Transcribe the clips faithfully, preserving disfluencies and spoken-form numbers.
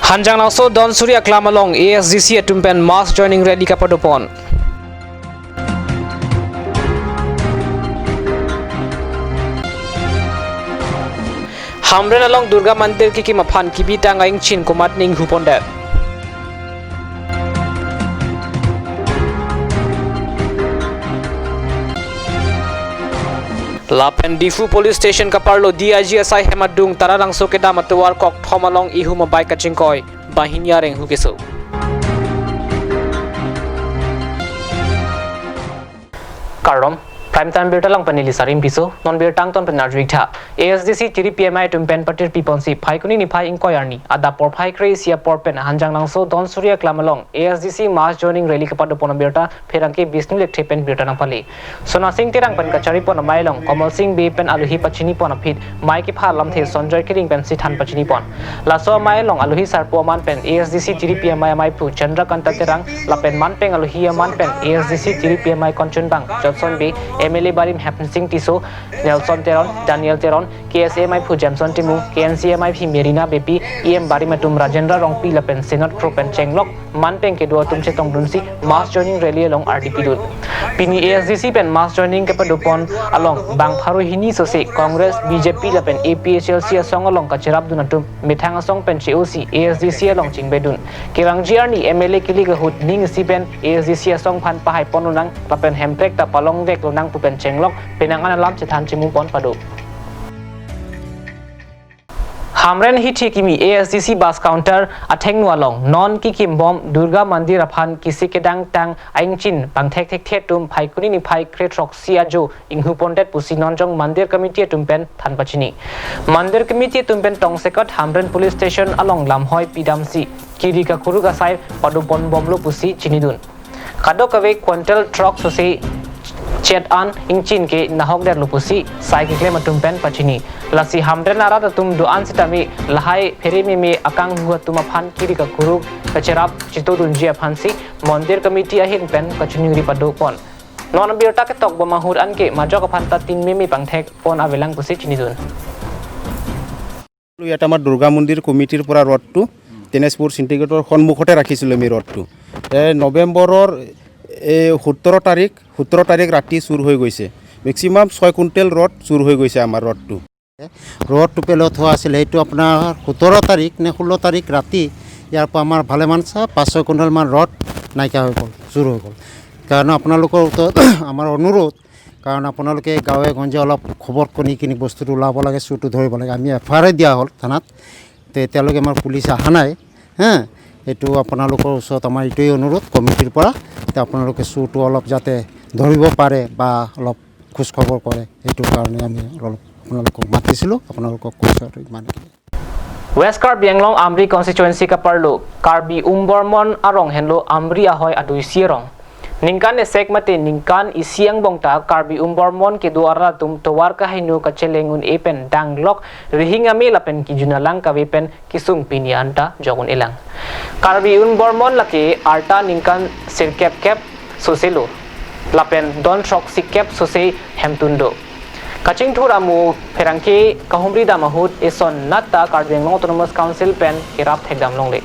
Hanjanglangso Donsuri Aklam along A S D C atum pen mass joining rally kapadopon. Hamren along Durga Mandir kikim aphan kibitang a-ingchin komatne inghupondet. Lapen Diphu Police Station kaparlo D I G asai hem adung Taralangso kedam atovar kokthom along ihum abike kachingkoi, banghini areng hu keso. Kardom, Prime Time Birta along pen neli Sarim Tisso, non birta angton pen arju-ik tha. A S D C Tiri P M I atum pen patir piponsi Phaikuni niphai ingkoi arni, adap porphai kre-isi apor pen Hanjanglangso Donsuri Aklam along A S D C mass joining rally kapadopon abirta pherangke Bishnu Lekthe pen birta nangpale. Sona Sing Terang pen kacharipon amei along Kamal Sing Bey pen aluhi pachinipon aphi mei kepha alamthe Sanjoy Kiring pensi than pachinipon. Laso amei along aluhi sarpo aman pen A S D C Tiri P M I ameiphu Chandrakanta Terang lapen manpeng aluhi aman pen A S D C Tiri P M I konchunbang Jotson Bey, M L A barim Hemsing Tisso, Nelson Teron, Daniel Teron, K S A ameiphu Jameson Timung, K N C A ameiphi Merina Beypi, E M barim atum Rajendra Rongpi lapen Senot Kro pen chenglok manpeng kedo atum chetongdunsi mass joining rally along ardi pidun. Pini A S D C pen mass joining kepadopon along bang pharo hini sose Congress, B J P lapen A P H L C asong along kacherapdun atum methang asong pen che-osi A S D C along chingbedun. Kevangji arni M L A kilik ahut ning isi pen A S D C asong aphan pahaipon lonang lapen Hemprek ta palongvek lonang pu pen chenglok penang an alam chethan chimupon pado. Hamren hithi kimi A S D C bus counter athengno along non kikimbom Durga Mandir aphan kisi kedangtang a-ingchin bangthek thekthe atum Phaikuni niphai kre-throksi ajo inghupondet pusi Nonjong Mandir Committee atum pen than pachini. Mandir Committee atum pen tongsekot Hamren Police Station along lamhoi pidamsi kiri kakuruk asai padopon bomlo pusi chinidun. Kadokave quintal throk sose chet an ingchin ke nahokdetlo pusi sai keklem atum pen pachini. Lasi Hamren arat atum do-an sitame lahai phere meme akanghu atum aphan kiri kakuruk kacherap chitodunji aphansi Mandir Committee ahin pen kachiningri padopon. Non birta ketokbom ahut anke majok aphan ta tin meme bangthekpon avelang pusi chinidun. ইয়াত আমাৰ দুৰ্গা মন্দিৰ কমিটিৰ পৰা ৰোডটো, তেজপুৰ চিণ্ডিকেটৰ সন্মুখতে ৰাখিছিলোঁ আমি ৰোডটো। এই নৱেম্বৰৰ এই সোতৰ তাৰিখ, সোতৰ তাৰিখ ৰাতি চুৰ হৈ গৈছে। মেক্সিমাম ছয় কুইণ্টেল ৰোড চুৰ হৈ গৈছে আমাৰ ৰোডটো। ৰোডটো পেলাই থোৱা আছিলে, সেইটো আপোনাৰ সোতৰ তাৰিখ নে ষোল্ল তাৰিখ ৰাতি ইয়াৰ পৰা আমাৰ ভালেমান চা পাঁচ ছয় কুইণ্টেলমান ৰোড নাইকিয়া হৈ গ'ল, চুৰ হৈ গ'ল। কাৰণে আপোনালোকৰ ওচৰত আমাৰ অনুৰোধ, কাৰণ আপোনালোকে গাঁৱে গঞ্জে অলপ খবৰ কৰি কিনি বস্তুটো ওলাব লাগে, চুৰটো ধৰিব লাগে। আমি এফ আই আৰ দিয়া হ'ল থানাত, তে এতিয়ালৈকে আমাৰ পুলিচ অহা নাই। হে, এইটো আপোনালোকৰ ওচৰত আমাৰ এইটোৱেই অনুৰোধ কমিটিৰ পৰা, তে আপোনালোকে চুৰটো অলপ যাতে ধৰিব পাৰে বা অলপ খোজ খবৰ কৰে, সেইটো কাৰণে আমি অলপ আপোনালোকক মাতিছিলোঁ, আপোনালোকক কৈছোঁ আৰু ইমানেই। West Karbi Anglong Amri constituency kaparlo Karbi Umbormon arong henlo Amri ahoi aduisi arong. Ningkan esek mate ningkan isi angbong ta Karbi Umbormon kedo arat atum tovar kaheno kacheleng un-e pen danglok rihing ame lapen kijun alang kave pen kesung pini anta jok un-elang. Karbi Umbormon lake arta ningkan sirkep kep soselo lapen don throksi kep sose hemtun do. Kachingthur amo pherangke kahumri dam ahut eson nat ta Karbi Anglong Autonomous Council pen kerap thekdam longle.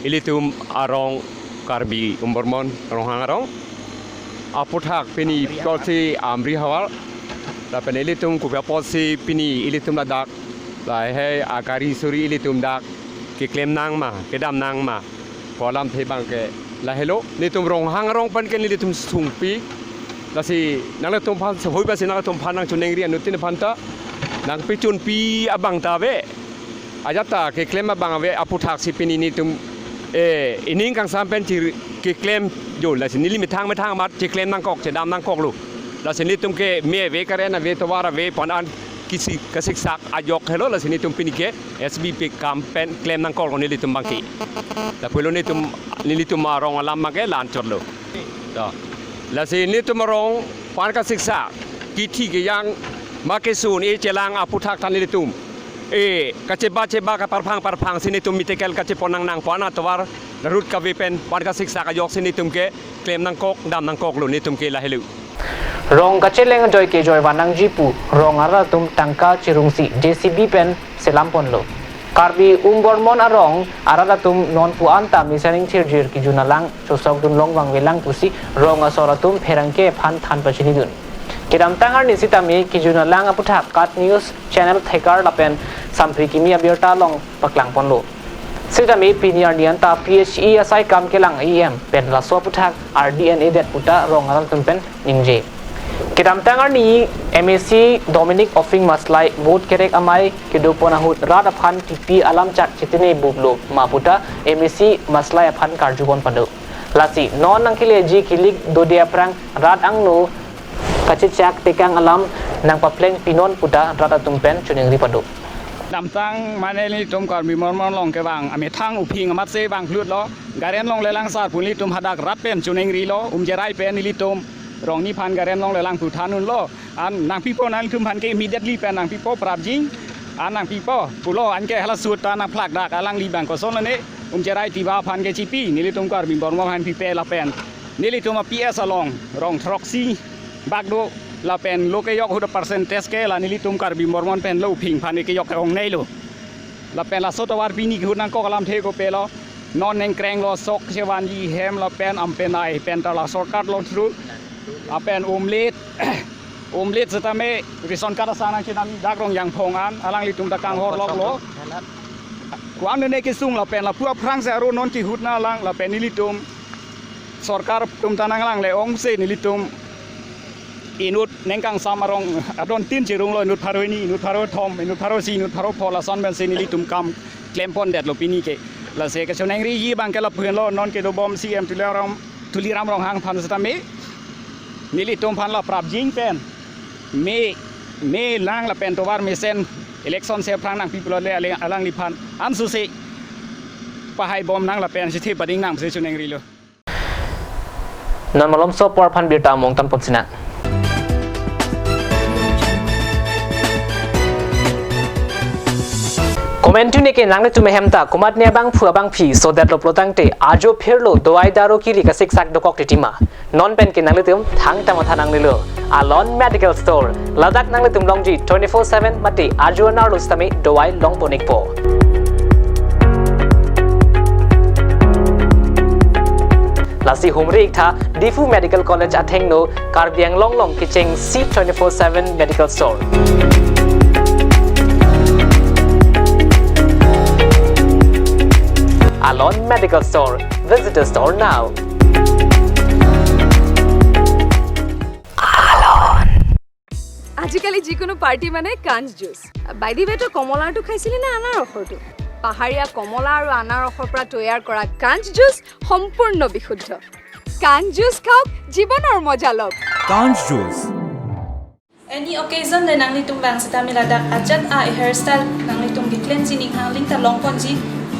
Ilitum arong Karbi Umbormon Ronghang arong. Aphuthak pini apotsi Amri havar. Lapen ilitum kopi apotsi pini ilitum ladak lahai agari suri ilitum dak keklem nang ma, kedam nang ma pu alamthe abang ke lahelo. Nelitum Ronghang arong pen ke nelitum sungpi. Lasi nanglitum aphan sehui pasi nanglitum aphan nangchoningri anuttin aphan ta nangpachunpi abang ta ave. Ajat ta keklem abang ave, aphuthaksi pini nelitum, eh, ining kangsam pen chir keklem jo, lasi neli methang methang amat keklem nangkok, chedam nangkoklo. Lasi nelitum ke me ave, karen ave, tovar ave, pon an kisi kasiksak ajok helo, lasi nelitum pini ke S B P kam pen klem nangkoklo nelitum abang ke. Lapulo nelitum, nelitum arong alam abang ke la-anchotlo. To. Lasi nelitum arong pan kasiksak, kithi kejang, ma kesun e chelang aphuthak ta nelitum. E, kacheba cheba kaparphang parphangsi nelitum mitekel kachepon nang nang pon atovar rut kave pen pan kasiksak ajoksi nelitum ke klem nangkok, dam nangkoklo nelitum ke lahelo. Rong kacheleng ajoike joivan nangji pu rong arat atum tangka chirungsi J C B pen selam ponlo. Karbi Umbormon arong arat atum non pu-an ta mesen ingthirjir kejun alang chosokdun longvangvelang pusi rong asor atum pherangke aphan than pachinidun. Kedamtang arni sitame kejun alang aputhak KAT News Channel thekar lapen sampri kimi abirta along paklangponlo. Sitame pini arni anta P H E asai kam kelang EM pen laso aputhak R D N A det puta rong arat atum pen ningje. Kedamtang arni M A C Dominic Offing Maslai vote kerek amei kedopon ahut rat aphan kipi alam chak chetine buplo ma puta M A C Maslai aphan karjupon pado. Lasi non nangkeleji kilik dode aphrang rat angno kachechak tekang alam nangpapleng pinon puta rat atum pen choningri pado. Damtang mane nelitum Karbi Mormon along kevang amethang uphing amatsi vangklutlo. Garen longle langsar pu nelitum hadak rat pen choningrilo, umjerai pen nelitum rong ni aphan garen longle lang pu thandunlo. An nangpipo, nanglitum aphan ke immediately pen nangpipo prapjin. An nangpipo pulo, anke hala sut ta nangphlak dak alangli bang kosonlo ne, umjerai tiba aphan ke chipi, nelitum Karbi Mormon aphan pipe lapen nelitum a P S along rong throksi bak do lapen lo kejok ahut percentage ke la nelitum Karbi Mormon pen lo uphing aphan kejok ke-ong neilo. Lapen laso tovar pini kehut nangkok alamthe kopilo. Non nengkrenglo sok chevanji hem lapen ampenai pen ta la shortcut lo through. Lapen omelette, omelette setame ration card asang nangchenam dak Rongjangphong an, alanglitum ta kanghorloklo. Ko-an ne kesung lapen lapu aphrang si aro non kehut nanglang lapen nelitum sorkar atum ta nanglang le-ong si nelitum inut nengkangsam arong adon tin cherunglo, inut pharo hini, inut pharo thom, inut pharo isi, inut pharo pho, lason pensi nelitum kam klempondetlo pini ke. Lasi kechoningriji abang ke lapu henlo, non kedobom C M Tuliram, Tuliram Ronghang aphan setame nelitum aphan la prapjin pen me, me lang lapen tovar mesen election si aphrang nangpi pulote ale alangliphan ansose pahaibom nang lapen chithi pading nang si choningrilo. Non malomso apor aphan birta among tanpon sinang. Komantu neke nanglitum ahem ta komatne abangphu abangphi sodetlo pulotangte ajo phirlo dawai daru kiri kasiksak dokok titima. Non pen ke nanglitum thangta matha nangnelo. Alon Medical Store. Ladak nanglitum longji twenty-four seven mate ajo anerlo setame dawai longpon-ikpo. Lasi humri-iktha Diphu Medical College athengno Karbi Anglong along kechengsi twenty-four seven Medical Store. Alon Medical Store. Visit the store now. আজিকালি যিকোনো পাৰ্টি মানে কাঞ্চ juice. By the ৱে, তই কমলাৰটো খাইছিলি নে আনাৰসৰটো? পাহাৰীয়া কমলা আৰু আনাৰসৰ পৰা তৈয়াৰ কৰা কাঞ্চ জুচ সম্পূৰ্ণ বিশুদ্ধ। কাঞ্চ জুচ খাওক, জীৱনৰ মজা লওক। Kanch Juice. Any occasion le nanglitum vang setame ladak ajat a hairstyle nanglitum keklem sining hangling ta longponji.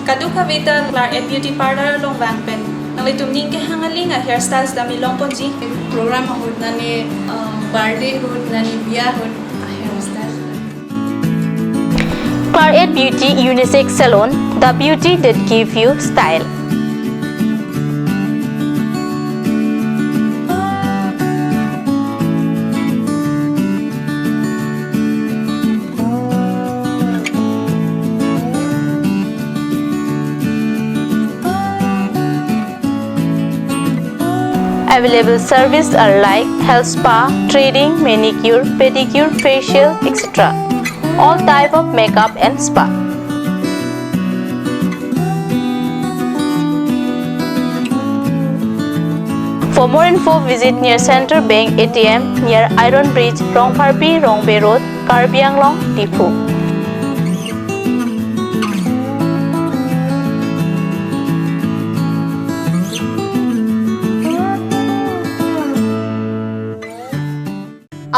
Kadokave ta Claret Beauty Parlour along vang pen nanglitum ning kehang aling a hairstyle setame longponji. Program ahut nane, uh, birthday ahut nane, biya ahut a hairstyle. Claret Beauty Unisex Salon, the beauty that give you style. Available service are like health spa, threading, manicure, pedicure, facial, et cetera. All type of makeup and spa. For more info, visit near Central Bank A T M, near Iron Bridge, Rongpharpi, Rongbe Road, Karbi Anglong, Diphu.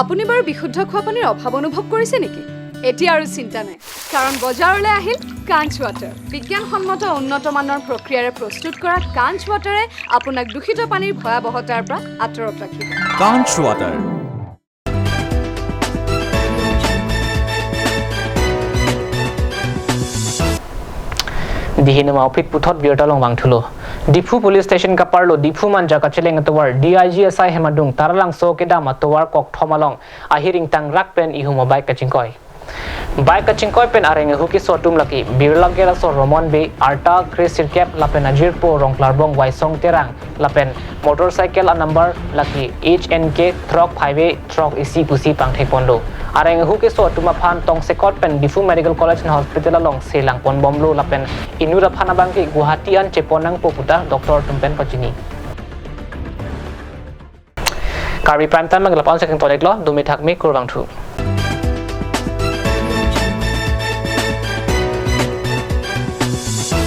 আপুনি বাৰু বিশুদ্ধ খোৱা পানীৰ অভাৱ অনুভৱ কৰিছে নেকি? এতিয়া আৰু চিন্তা নাই, কাৰণ বজাৰলৈ আহিল কাঞ্চ ৱাটাৰ। বিজ্ঞানসন্মত উন্নত মানৰ প্ৰক্ৰিয়াৰে প্ৰস্তুত কৰা কাঞ্চ ৱাটাৰে আপোনাক দূষিত পানীৰ ভয়াৱহতাৰ পৰা আঁতৰত ৰাখিব। Kanch Water. Dihinema opit puthot birta longvang thulo. Diphu Police Station kaparlo Diphu Manja kacheleng atovar D I G asai hem adung Taralangso kedam atovar kokthom along ahir ingtang rak pen ihum abike kachingkoi. Bike kachingkoi pen areng ehu keso atum lake Birla Gate aso Romon Bey, arta kre sirkep lapen ajirpo Rongklarbong Waisong Terang lapen motorcycle a-number lake H N K throk phai ve throk isi pusi pangthek ponlo. Areng ehu keso atum aphan tongsekot pen Diphu Medical College and Hospital along se langpon bomlo lapen inut aphan abangke Guwahati an chepon nangpo puta doctor atum pen pachini. Karbi Prime Time abang lapu-an si kangton-iklo, dumi thakmi, kurvangthu.